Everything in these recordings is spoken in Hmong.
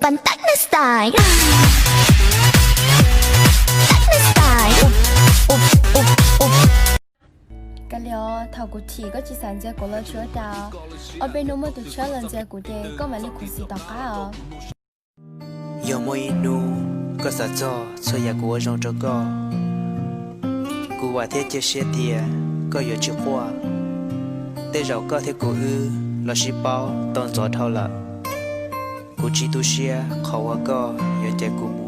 Pantana style. Pantana style. Kav liam, thaum kuv chim koj tsis xav ntxias kuv los tsis ua cas. Ob peb hnub muaj tus tshiab los ntxias kuv ces koj mam li khuv xim tom qab os. Yog muaj ib hnub koj xav txog txhua yam kuv ua zoo rau koj, kuv vam thiab cia siab tias koj yuav tsis quaj. Tej zaum koj thiab kuv wb los sib paub tau ntxov dhau lawm. Kuv tsis tu siab qhov uas koj yuav cais kuv mus.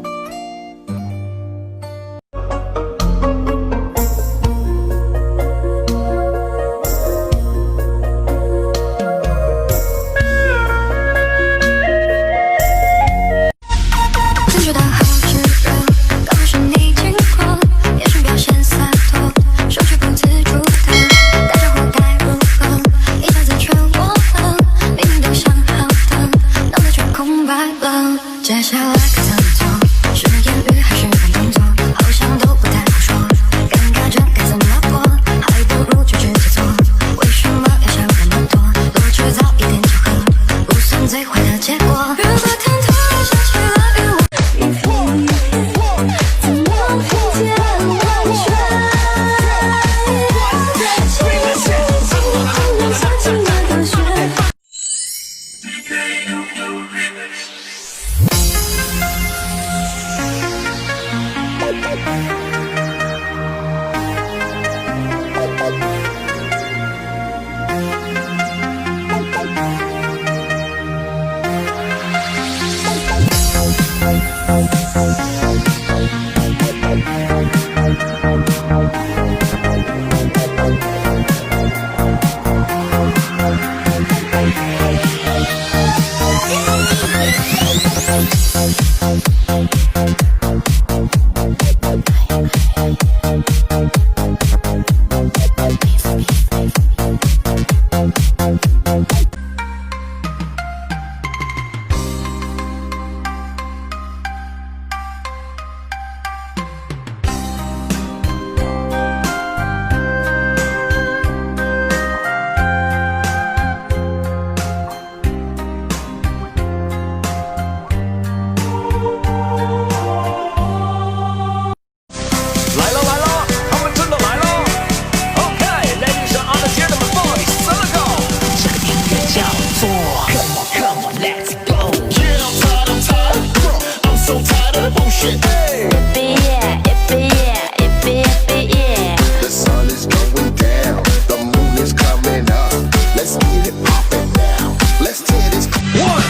One,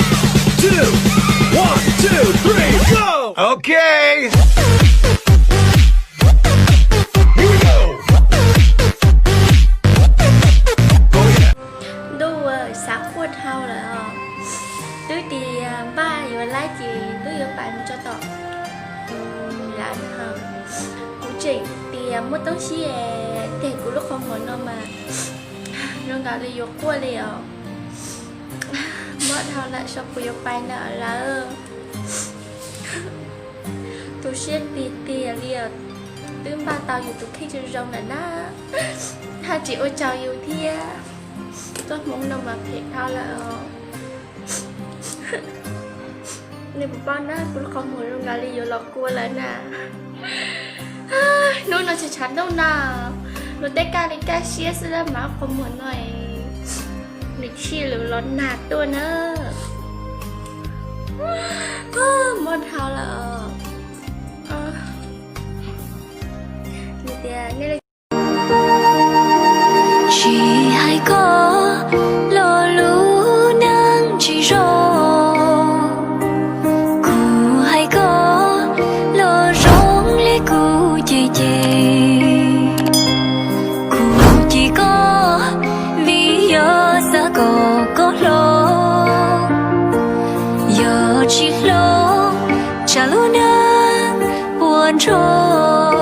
two, one, two, three, go! Okay. Here we go. Ntuj, xav quaj dhau lawm os. Twb tias npaj yuav laib ces twb yuav pais mus tso tom lawm. Kuv tseem tias muaj toob sib es tes kuv lub qhov muag no mas zoo nkaus li yuav quaj li os. Mob dhau lawm, so kuv yuav pais lawm lawv. Tu siab tiag tiag li os. Twb npaj tau yus tus kheej zoo zoo lawm na, haj tsis ua tsaug yus thiab. Txoj hmoov no mas phem dhau lawm os. Nej puas paub na, kuv lub qhov muag zoo nkaus li yuav los kua lawm na. Hnub no tsis tshav ntuj na, luag tej kaj li kaj siab xwb mas qhov muag no nws thiaj li los nag tuaj na. Mob dhau lawm. Tsis hais koj los lub neej tsis zoo, kuv hais koj los zoo li kuv cem cem. Kuv cem koj vim yog xav kom koj hloov, yog tsis hloov tsam lub neej puas nrog.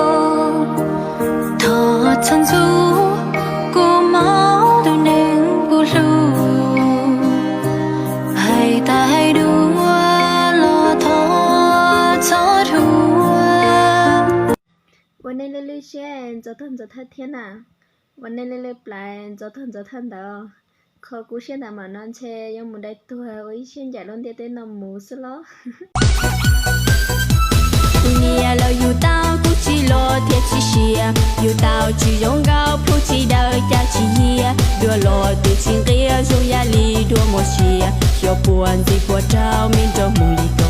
Thov txhua ntxub kuv hmoov tus neeg kuv hlub, hais tas hais dua los thov txhob dhuav. Ua nej lwj lwj siab ntxov tag ntxov thawj thiab na, ua nej lwj lwj plawv ntxov tag ntxov thawj ntawd. Qhov kub siab ntawm mam no ntshe yuav mus dai tuag ua ib siab ncaim lub ntiaj teb no mus xwb los. Kuv nyiam lawm yus tau kuv tsis los thiab tsis siab, yus tau tsis zoo nkauj plhu tsis dawb cas tsis yiag, dua los twb tsis nqia zoo yam li dua muag sia, xyov puas ntxim puas raug me nrog mus li ko.